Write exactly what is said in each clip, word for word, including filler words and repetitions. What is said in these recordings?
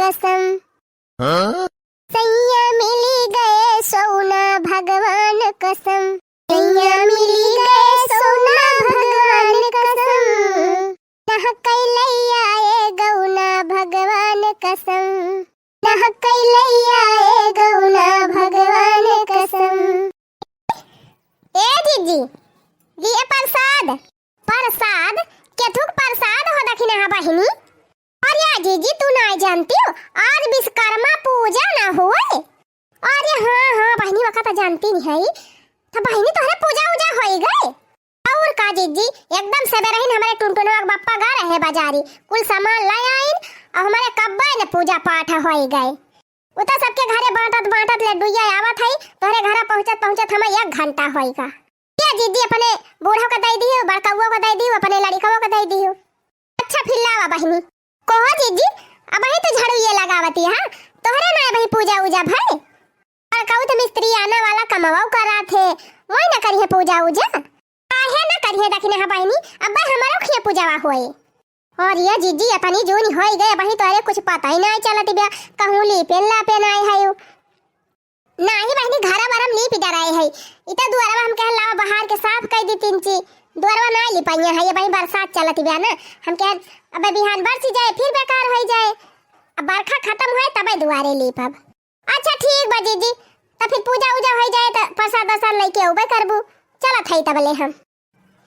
कसम। हाँ? सैया मिली गए सोना भगवान कसम। सैया मिली गए सोना भगवान कसम। नह कैलैया ए गौना भगवान कसम। नह कैलैया ए गौना भगवान कसम। ए जीजी, लिए प्रसाद। प्रसाद? केथुक प्रसाद हो दखिनहा बहिनी? अरे जीजी, तू नाई जानतिउ, आज विश्वकर्मा पूजा न होए? अरे हाँ, हाँ बहिनी, वका त जानती नहीं है। त बहिनी, तोहरे पूजा उजा होई गए? और का जीजी, एकदम सबेरहिन हमरे टुनटुनवा के बप्पा गा रहे बाजारी, कुल सामान लै आइन, अउ हमरे कब्बे न पूजा पाठ होई गए। उ त सबके घरे बाँटत बाँटत लड्डुइया आवत है, तोहरे घरा पहुँचत पहुँचत हमें एक घंटा होई गा। या जीजी, अपने बूढ़ो का दइ दिहु, बड़कउओ का दइ दिहु, अपने लड़िकवो का दइ दिहु। अच्छा फिर लावा बहिनी। कहो जीजी, अबही तो झाड़ू ये लगावती है, तोहरे ना अबही पूजा उजा भय? बड़कऊ तो मिस्त्री आना वाला कमवाऊ करा थे, वही ना करिहे पूजा उजा। काहे ना करिहे दखिनहा बहिनी, अब्बे हमरो खिया पूजावा होए। और ये जीजी, अतनी जून होई गए, अबही तोहरे कुछ पता ही नाई चलत बिया, कहूँ लीपेन लापेन आए है। नाही बहिनी, घरा बरम लीप डराए है। इता दुआरवा हम कहन लावा बहार के साफ कइ दी तीन ची। दुआरवा ना लिपाइया है, ये बहिनी बरसात चलत बिया ना। हम कहन अब बिहान बरसी जाए, फिर बेकार होई जाए। अब बरखा खतम होए तबे दुआरे लीपब। अच्छा ठीक बा जीजी, त फिर पूजा उजा होई जाए त प्रसाद वरसाद लइके अउबे करबू। चलत है तबले हम।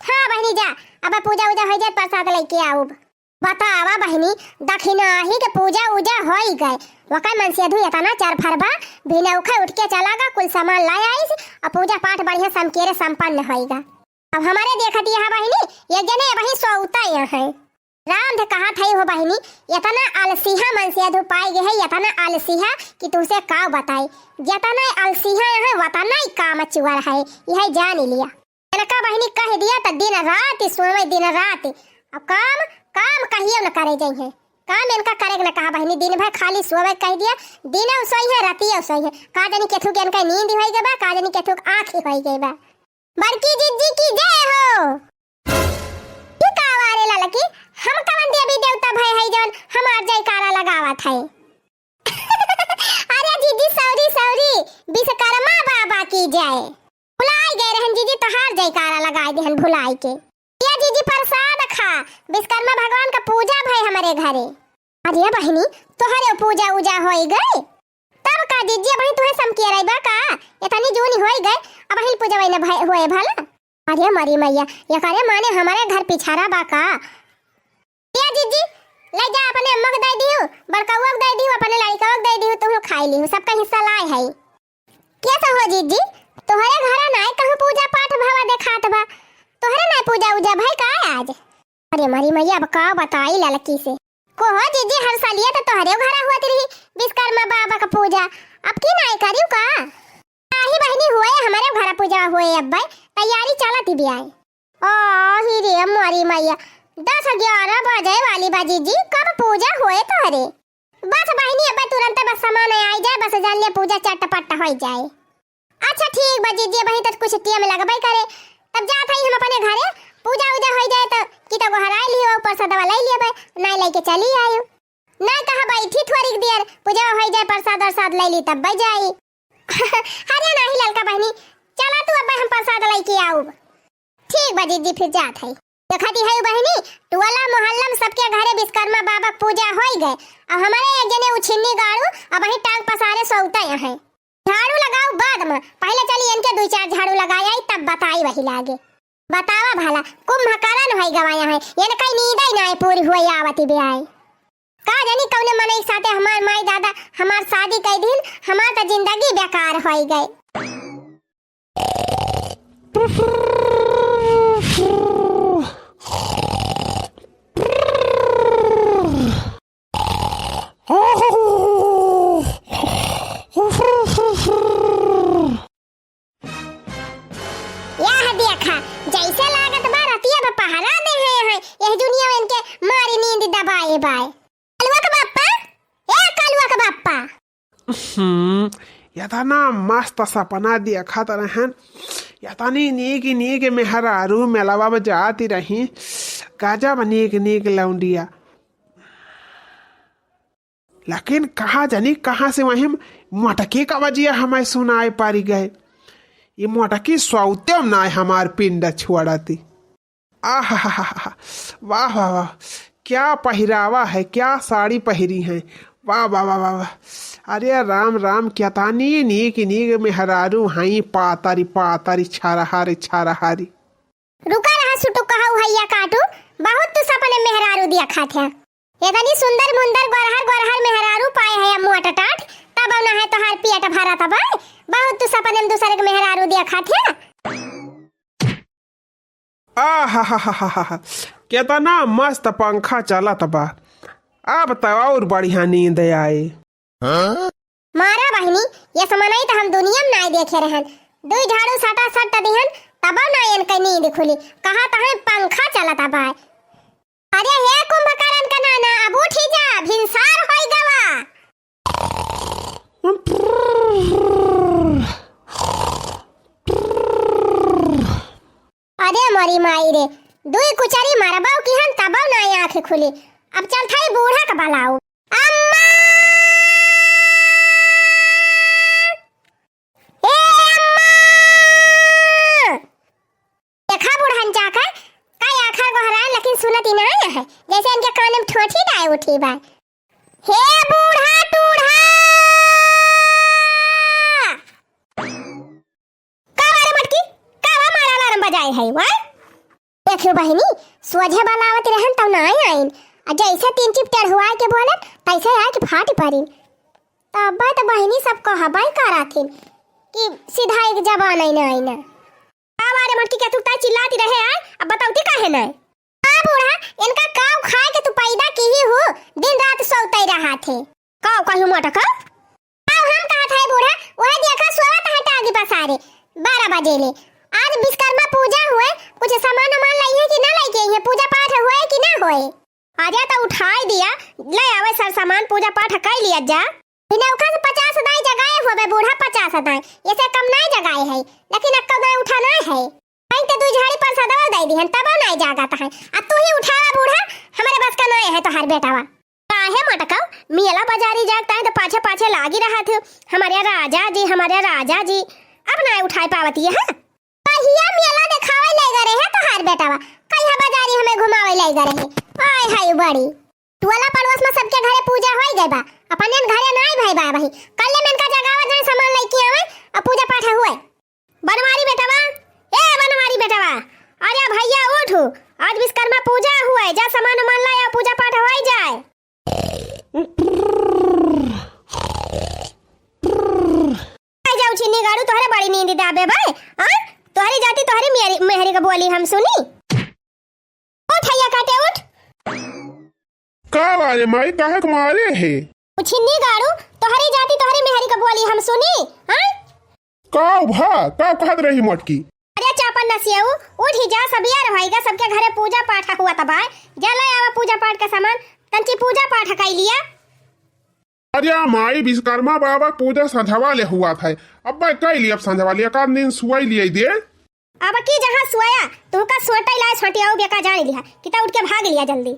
हाँ बहिनी जा, अब पूजा उजा होई जाए प्रसाद लइके आउब। बतावा बहिनी, दखिनही के पूजा उजा होई गए, वकर मनसेधू एतना चरफर बा, भिनउखे उठ के चला गा, कुल सामान लै आइस, अउ पूजा पाठ बढ़िया समकेरे संपन्न होई गा। अब हमरे देखत यहाँ बहिनी, एक जने अबही सोउता यहाँ है। राम धे कहत है हो बहिनी, एतना अलसिहा मनसेधू पाई गए है, एतना अलसिहा कि तुमसे का बताई। जेतना अलसिहा यहाँ, वतना ही काम चुअर है, यह जान लिया। इनका बहिनी कह दिया त दिन रात सोवे, दिन रात। अब काम, काम कहियो न करे जइहे। काम इनका करे के न कहा बहिनी, दिन भर खाली सोवे कह दिया, दिनउ सोइहे, रतियो सोइहे। का जानी केथुक इनका नींद होई गए बा, का जानी केथुक आँखी होई गए बा। बड़की जिज्जी की जय हो। ई का वारे ललकी, हम कवन देवी देवता भय है जौन हमार जयकारा लगावत है? अरे जीजी, sorry, sorry, विश्वकर्मा बाबा की जय। भुलाई गए रहन जीजी, तोहार जयकारा लगाई देहन भुलाई के। ये जीजी, प्रसाद खा, विश्वकर्मा भगवान का पूजा भय हमरे घरे। अरे बहिनी, तोहरे पूजा उजा होई गए? तब का जीजी, अबही तुहे समकेरई बा का? इतनी जून होई गए, अबही पूजा वही न भय, होए भला? अरे मरी मैया, एकरे माने हमरे घर पिछारा बा का? ए जीजी, लै जा, अपने अम्मा के दइ दिहु, बड़कउआ के दइ दिहु, अपने लड़िकवा के दइ दिहु, तुहु खाइ लिहु, सबका हिस्सा लाए है। के सब हो जीजी, तोहरे घरा नाय कहूँ पूजा पाठ भवा देखात बा, तोहरे नाय पूजा उजा भय का आज? अरे मरी मैया, अब का बताई ललकी से। को हो जीजी, हर सालिया तो तोहरे घरा होत रही विश्वकर्मा बाबा का पूजा, अब की नाय करिउ का? नाही बहिनी, होए, हमरे घर पूजा होए अब्बे, तैयारी चलत ही बियाए। ओ ही रे मोरी मैया, दस ग्यारह बजे वाली बा जीजी, कब पूजा होए तोहरे? बस बहिनी, अब्बे तुरंत बस सामान आई जाए, बस जान ले पूजा चटपट होई जाए। अच्छा ठीक बा जीजी, अबही तो कुछ टेम लगबे करे, तब जात हई हम अपने घरे, पूजा उजा होई जाए तो की तो गोहराई लियो, ऊपर से दवा ले लियो बे, नाई लेके चली आयो। नाई कहा बैठी थोड़ी देर, पूजा होई जाए, प्रसाद वरसाद ले ली तब बज जाई। अरे नाही ललका बहिनी, चला तू, अब हम प्रसाद लइके आउब। ठीक बा जीजी, फिर जात है। देखती है बहिनी, टोला मोहल्ला में सबके घरे विश्वकर्मा बाबा के पूजा होई गए, अब हमारे एक जने उछिन्नी गाड़ू, अब वही टांग पसारे सोता है। झाड़ू लगाओ बाद में, पहले चली इनके दो चार झाड़ू लगाए आई, तब बताई वही लागे। बतावा भला, कुंभकर्ण होई गवाया है, इनका नींद ही नाय पूरी हुई आवती बे आए। का जानी कौने मनई के साथे हमार माई दादा हमार शादी कई दिन, हमार त जिंदगी बेकार होई गए। यह देखा, जैसे लागत बा रतिया में पहरा दे हैं, हैं, यह दुनिया में इनके मारी नींद दबाए बाए। कालुआ के बाप्पा, ए कालुआ के बाप्पा। हम्म, एतना मस्त सपना देखत रहन, एतनी नीक नीक मेहरारू मेलवा में जाती रही, गजब नीक नीक लौंडिया। लेकिन कहा जानी कहाँ से वहीं मोटकी का बजिया हमें सुनाए पारी गए। ये मोटकी सौतेम नाय हमार पिंड छोड़ती। आहा, वाह, वाह, वाह, क्या पहिरावा है, क्या साड़ी पहिरी है, वाह, वाह, वाह, वाह, वाह। अरे राम, राम, क्या तानी नीक, नीक मेहरारू हई, पातरी, पातरी, छरहरी, छरहरी। रुका रहा सुटुक कहऊ हइया काटू, बहुत तू सपने मेहरारू दिया खात है। एतनी सुंदर मुंदर गोरहर गोरहर मेहरारू पाए है मोट टाट, तब ना है तोहार पेट भरत बा। बहुत तू सपने में दूसरे के मेहरारू दिया खात है। आहाहाहा, केतना मस्त पंखा चलत बा, अब त और बढ़िया नींद आए। मारा बहिनी, ये समनई त हम दुनिया में नाय देखे रहन। दुई झाड़ू सटा सट दिहन, तबो ना इनके नींद खुली। कहा त है पंखा चलत बा। अरे हे कुंभकर्ण का नाना, अब उठी जा, भिनसार होई गवा। अरे मोरी माई रे, दुई कुचरी मारबौ किहन तबौ ना आँख खुली। अब चल थाई बूढ़ा का बलाऊ। अम्मा! ए अम्मा! देखा बूढ़न जाकर, कई आखर गोहरान लेकिन सुनत ही ना है, जैसे इनके कान में ठोठी डाए उठी बा। हे बूढ़ा टूढ़ा! का बा रे मटकी? का बा मारा alarm बजाए है, वाय? देखियो बहिनी, सोझे बलावत रहन तब ना आइन। आ जैसे तीन चिप टेढ़ुआ के बोलन, तैसे आके फाट परिन। तब तो बहिनी सब कहबै कराथिन कि सीधा एक जबान आइन आइन। का बा रे मटकी, के तू ताई चिल्लाती रहे आय, अब बतौती काहे नाय? का बूढ़ा, इनका काव खाए के तू पैदा किही हू, दिन रात सौतै रहा थे। काव कहू मोटका? काव हम कहत है बूढ़ा, वह देखा सोवत है टागी पसारे, बारह बजे ले। आज विश्वकर्मा पूजा हुए, कुछ सामान उमान लइहे कि ना लइके अइहे, पूजा पाठ हुए कि ना होए? अरे तो उठाई दिया, ले आवे सर सामान, पूजा पाठ कई लिया जा। इनौखा से पचास दाई जगाए होबे बूढ़ा, पचास दाई, इसे कम नाय जगाए है, लेकिन अक्को दाई उठा नाय है। कहीं ते दुई झाड़ी परसदवा दे दिहन, तबो नाय जागत है। आ तू ही उठावा बूढ़ा, हमरे बस का नाय है तोहार बेटावा। काहे मटकऊ, मेला बाजारी जात है तो पाछे पाछे लागी रहत हो, हमारे राजा जी, हमारे राजा जी, अब नाय उठाए पावती है। कहिया मेला देखावे ले गए रहे तोहार बेटावा, कहिया बाजारी हमें घुमावे ले गए रहे। आय हाय बड़ी। टोला पड़ोस में सबके घरे पूजा होई गए बा, अपने घरे नाय भई बा भाई। कल्ले में इनका जगावा जाए, सामान लेके आवे, अब पूजा पाठ हुए। बनवारी बेटवा, ए बनवारी बेटवा, अरे भैया उठू, आज विश्वकर्मा पूजा हुए, जा सामान उमान लाया, पूजा पाठ होई जाए। आ जाऊ छिन्नी गाड़ू, तोहरे बड़ी नींद दाबे बे, आ? तोहरी जाति तोहरी मेहरी, मेहरी का बोली हम सुनी। उठ हैया काटे उठ। का बारे माई, काहे के मारे है? ओ छिन्नी गाड़ू, तोहरी जाति तोहरी मेहरी का बोली हम सुनी, आ? का भा, का कहत रही मोटकी? अरे चापन नसियाऊ, उठी जा, सबियर होइगा, सबके घरे पूजा पाठ हुआ तबाय, जा ले आवा पूजा पाठ का सामान, तंची पूजा पाठ कई लिया। अरे माई, विश्वकर्मा बाबा क पूजा संझवा ले हुआ था, अब कई लिया, अब संझवा लिया, का दिन सुआई लिया दे। अब की जहाँ सुआया, तुहका सोटई लाए सोटियाऊ बेका जान लिहा, कि ता उठ के भाग लिया जल्दी।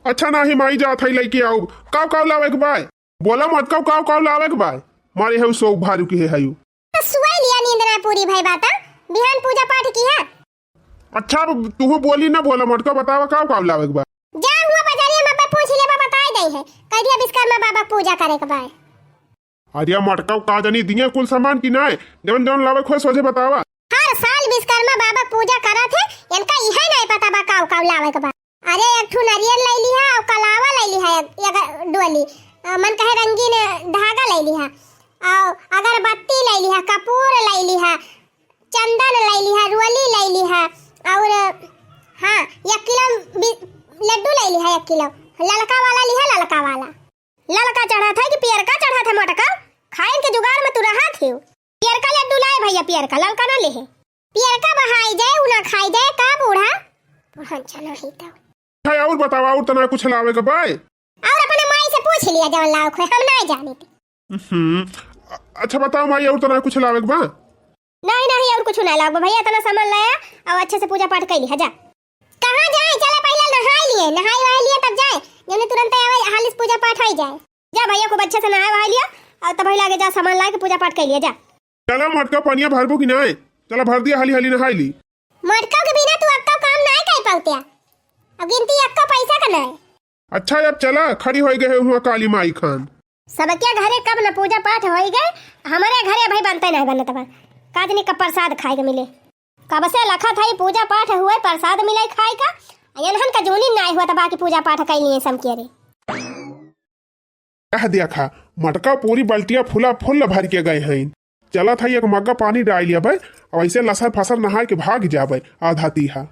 अच्छा नाही माई, जात है लइके आउब। काव काव लावे के बाय? बोला मोटकऊ, काव काव लावे के बाय? मारे हऊ सो भारू के है हऊ। तो सुआई लिया, नींद ना पूरी भई बाता, बिहान पूजा पाठ की है। अच्छा अब तुहू बोली ना, बोला मोटकऊ, बतावा काव काव लावे के बाय? जा हुआ बाजारिया में पे पूछ लेबा, बताई दई है, कह दिया विश्वकर्मा बाबा क पूजा करे के बाय। अरे मोटकऊ, का जानी दिए कुल सामान की नाय, जवन जवन लावे के होय सोझे बतावा। हर साल विश्वकर्मा बाबा क पूजा करत है, इनका इहे नाय पता बा काव काव लावे के बा। अरे एक ठू नरियर लई लिहा अउर कलावा लई लिहा एक, एक डोली, अ, मन कहे रंगीन धागा लई लिहा, अउर अगरबत्ती लई लिहा, कपूर लई लिहा, चंदन लई लिहा, रोली लई लिहा, अउर हाँ एक किलो बि-, लड्डू लई लिहा, एक किलो ललका वाला लिहा, ललका वाला। ललका चढ़त है कि पियरका चढ़त है मोटका? खाइन के जुगाड़ में तू रहत हियो। पियरका लड्डू लाए भैया, पियरका, ललका ना लेहे। पियरका बहाई जाए, उ ना खाई जाए का बूढ़ा? बूढ़ा अच्छा नहीं तो। है और बतावा, और तना कुछ लावे के बाय? और अपने माई से पूछ लिया जवन लावे के होय, हम ना जानी थी। हम्म, अ-, अच्छा बताओ माई, और तना कुछ लावे के बा? नहीं, नहीं, और कुछ ना लावे भैया, इतना सामान लाया और अच्छे से पूजा पाठ कर लिया जा। कहाँ जाए? चला पहले नहाई लिए, नहाई वहाई लिए तब जाए, जौने तुरंत आवे, हालिस पूजा पाठ होई जाए। जा भइया, खूब अच्छे से नहाए वहाए लिया, अउर तब लागे जा सामान लाए के पूजा पाठ कइ लिया जा। चला मोटका, पनिया भरबू कि नाय? चला भर दिया, हाली हाली नहाए ली। मोटका के बिना तू अक्का काम नाय कइ पाउत्या। अब गिनती अक्का पैसा का नाय। अच्छा, अब चला, खड़ी होइ गए हुआ काली माई खान। सबके घरे कब न पूजा पाठ होइ गए, हमरे घरे अबहीं बनते नाय बनत बा। का जनी कब प्रसाद खाए के मिले। कब से लखत हई पूजा पाठ हुए, प्रसाद मिले खाए का, एनहन का जूनी नाय हुआ त बाकी पूजा पाठ कइ लिए समके रे। यह देखा, मोटका पूरी बल्टिया फुला फुल भर के गए हैं। चलत है एक मग्गा पानी डाल लेबै, अब ऐसे लसर फसर नहाए के भाग जाबै आधा तीहा।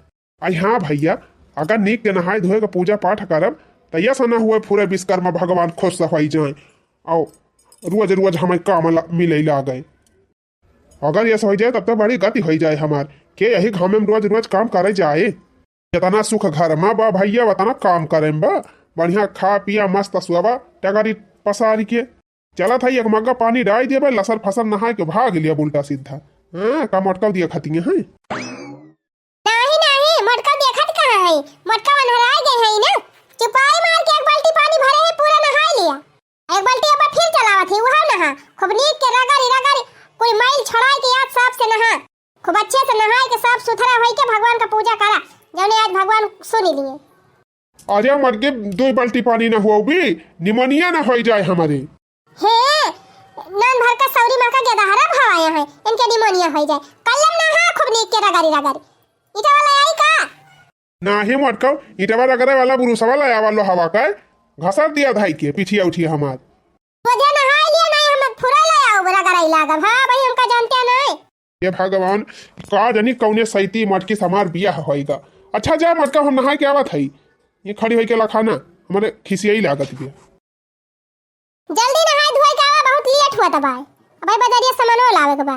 आई हाँ भइया, अगर नीक के नहाए धोए के पूजा पाठ करब, त यस न हुए पूरे विश्वकर्मा भगवान खुश होइ जाए, और रोज रोज हमें काम ला-, मिले लागे। अगर यस होइ जाए, तब तो बड़ी गति होइ जाए हमार, के यही घामे में रोज रोज काम करे जाए। जितना सुख घर में बा भइया, उतना काम करे में बा। बढ़िया खा पिया, मस्त सुआवा, टगरी पसारी के। चलत है एक मग्गा पानी डाल देबै, लसर फसर नहाए के भाग लिया उल्टा सीधा। हाँ, का मोटका दिया खतिया है। नाही, नाही, मोटका देखत कहाँ है? मोटका वनहराए गए है ना। चुपाई मार के एक बाल्टी पानी भरे है, पूरा नहाए लिया। एक बाल्टी अब फिर चलावत है, वह नहा। खूब नीक के रगड़ी, रगड़ी, कोई मैल छोड़ाए के याद साफ से नहा। खूब अच्छे से नहाए के साफ सुथरा होई के भगवान का पूजा करा, जौने आज भगवान सुन लिए। अरे मोटकी, दो बाल्टी पानी ना हुआ भी, निमोनिया ना होइ जाए हमारे। हे, नान भर का सौरी माँ का गेदहरा भवाया है, इनके निमोनिया होइ जाए। कल्लम नहा खूब नीक के रगड़ी रगड़ी। ईटा वाला आई का? नाही मोटका, ईटवा रगड़े वाला बुरुसवा लाया वालो हवा का, घसर दिया धाई के, पीछिया उठिया हमार। वजह नहाए लिया नहीं, हम फुरा लाया, रगड़ाई लागब। हाँ भाई, हमका जानते नहीं। हे भगवान, का जानी कौने सैती मोटकी से हमार बियाह होइगा। अच्छा जा मोटका, हम नहाए के आवत हई। ये खड़ी होई के लखा ना, हमरे खिसियाई लागत बिया। जल्दी नहाए धोए के आवा, बहुत लेट हुआ तबाय। अबे बजरिया सामानो लावे के बा।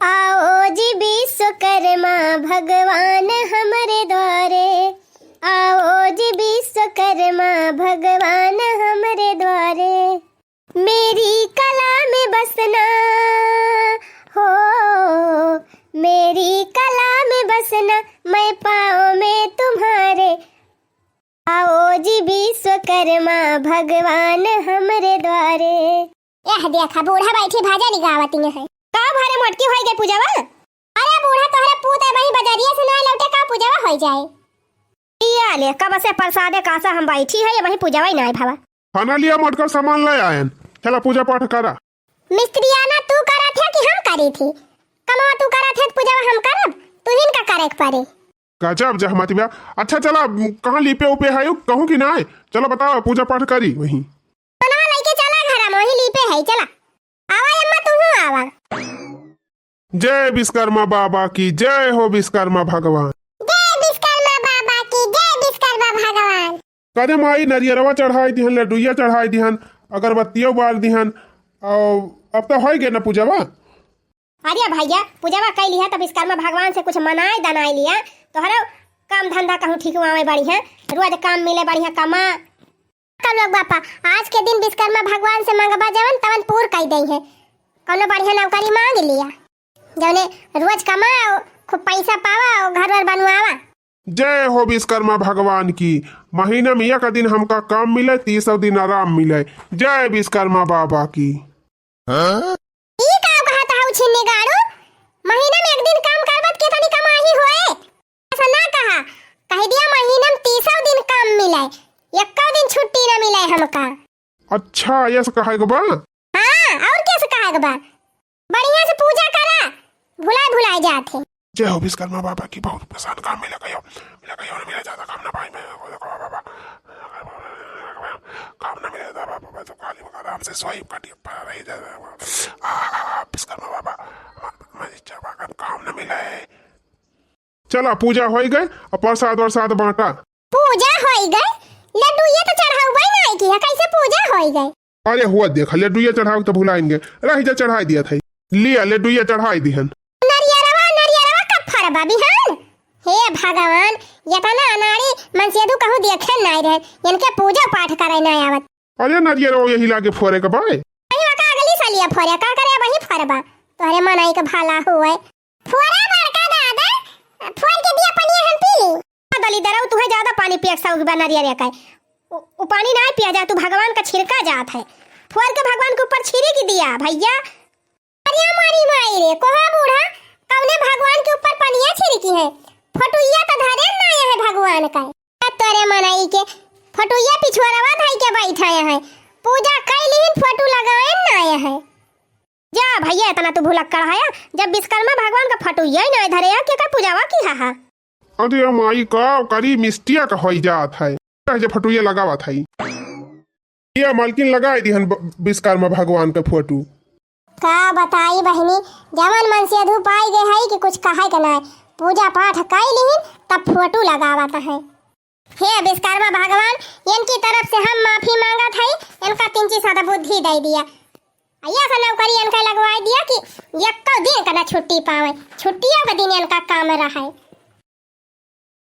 आओ जी विश्वकर्मा भगवान हमरे द्वारे, आओ जी विश्वकर्मा भगवान हमरे द्वारे। मेरी कला में बसना हो, मेरी कला में बसना, मैं पाँव में तुम्हारे। आओ जी विश्वकर्मा भगवान हमरे द्वारे। यह देखा, बूढ़ा बैठी भजन गावती है। का भरे मोटकी होई गई पूजवा? अरे बूढ़ा, तोहरे पूत है, वही बजरिया से ना लौटे, का पूजवा होई जाए? पिया ले, कब से प्रसादे कासा हम बैठी है, वही पूजवा ही ना भवा। खाना लिया, मोटका सामान ले आयन, चला पूजा पाठ करा। मिस्त्रियाना तू करत है कि हम करी थी? कमवा तू करत है, पूजवा हम करब? तू हिन का करे के पड़े। गजब जहमत बा। अच्छा चला, कहाँ लीपे उपे है, कहूँ कि नाय? चला बताओ, पूजा पाठ करी वहीं। मनवा लइके चला घर में, वहीं लीपे है, चला। आवा अम्मा, तू हूँ आवा। जय विश्वकर्मा बाबा की जय हो, विश्वकर्मा भगवान। जय विश्वकर्मा बाबा की, जय विश्वकर्मा भगवान। करे माई, नरियरवा चढ़ाई दिहन, लड्डुइया चढ़ाई दिहन, अगरबत्तियों बार दिहन, और अब तो होई गए ना पूजवा। अरे भइया, पूजवा कइ लिहा, तब विश्वकर्मा भगवान से कुछ मनाए दनाए लिहा, तोहरा काम धंधा कहूँ ठीक हुआ बढ़िया, रोज काम मिले बढ़िया कमा। का लोग बापा, आज के दिन विश्वकर्मा भगवान से मंगबा जवन तवन पूर कइ देइहैं। कौनो बढ़िया नौकरी मांग लिया, जौने रोज कमाओ, खूब पैसा पावा और घर वर बनवावा। जय हो विश्वकर्मा भगवान की। महीना में एक दिन हमका काम मिले, तीसौ दिन आराम मिले। जय विश्वकर्मा बाबा की। हाँ? ई का कहत हऊ छिन्नी गाड़ू? महीना में एक दिन काम करबत के तनी कमाही होए? ऐसा ना कहा, कह दिया महीना में तीसौ दिन काम मिले, एक्को दिन छुट्टी ना मिले हमका। अच्छा, ऐसा कहे के बा? हाँ, और कैसे कहे के बा? बढ़िया से पूजा करा, भुलाए भुलाए जात है। जय हो विश्वकर्मा बाबा की, बहुत परेशान काम मिला गयो, मिला गयो, मिला ज्यादा काम ना पाई मैं, बाबा, काम ना मिला ज्यादा बाबा, मैं तो खाली मगर आराम से सोई काटी पर रही ज्यादा। आ, आ, आ, विश्वकर्मा बाबा, मैं, मैं इच्छा बागन काम ना मिला है। चला, पूजा होई गए, अब प्रसाद वरसाद बांटा। पूजा होई गए? लड्डू ये तो चढ़ाऊ भाई ना आई की है, कैसे पूजा होई गए? अरे हुआ देख, लड्डू ये चढ़ाऊ तो भुलाएंगे, रही जा चढ़ाई दिया था। लिया, लड्डू ये चढ़ाई दिहन। नरियरवा, नरियरवा कब फरबा बिहान? हे भगवान, ये तो ना अनाड़ी मनसेधु कहूँ देखे ना रहे, इनके पूजा पाठ करे ना आवत। अरे नरियरवा यही लागे फोरे के बाय। वही वका अगली सालिया फोरे, का करे वही फरबा। तोहरे मनई के भला हुए। फोरा बड़का दादा, फोर के दिया पनिया हम पी ली। दलिदरऊ, तुहे ज्यादा पानी पिए के शौक बा नरियरे का। उ, उ पानी ना पिया जा, तू भगवान का छिड़का जात है। पोर के भगवान के ऊपर छिड़की दिया भइया। अरे मारी माई रे, कोहा बूढ़ा, कौने भगवान के ऊपर पनिया छिड़की है? फोटुइया तो धरे ना है भगवान का। तोरे मनई के, फोटुइया पिछुआरवा धई के बैठा है, पूजा कई लिहिन, फोटू लगाए ना है। जा भइया, इतना तू भुलक्कड़ हया, जब विश्वकर्मा भगवान का फोटुइया ही ना धरे है, केकर पूजावा किहा हा? अरे माई, का करी, मिस्टिया का होई जात है, जे फोटुइया लगावत है। या मालकिन लगाए दिहन ब-, विश्वकर्मा भगवान के फोटू। का बताई बहिनी, जवन मन से अधू पाई गए है कि कुछ कहे के ना, पूजा पाठ कई लिहिन तब फोटू लगावत है। हे विश्वकर्मा भगवान, इनकी तरफ से हम माफी मांगत हई, इनका तिनची सदा बुद्धि दे दिया। अइया से नौकरी इनका लगवाई दिया कि यक्को दिन का ना छुट्टी पावे, छुट्टियों के दिन इनका काम रहे।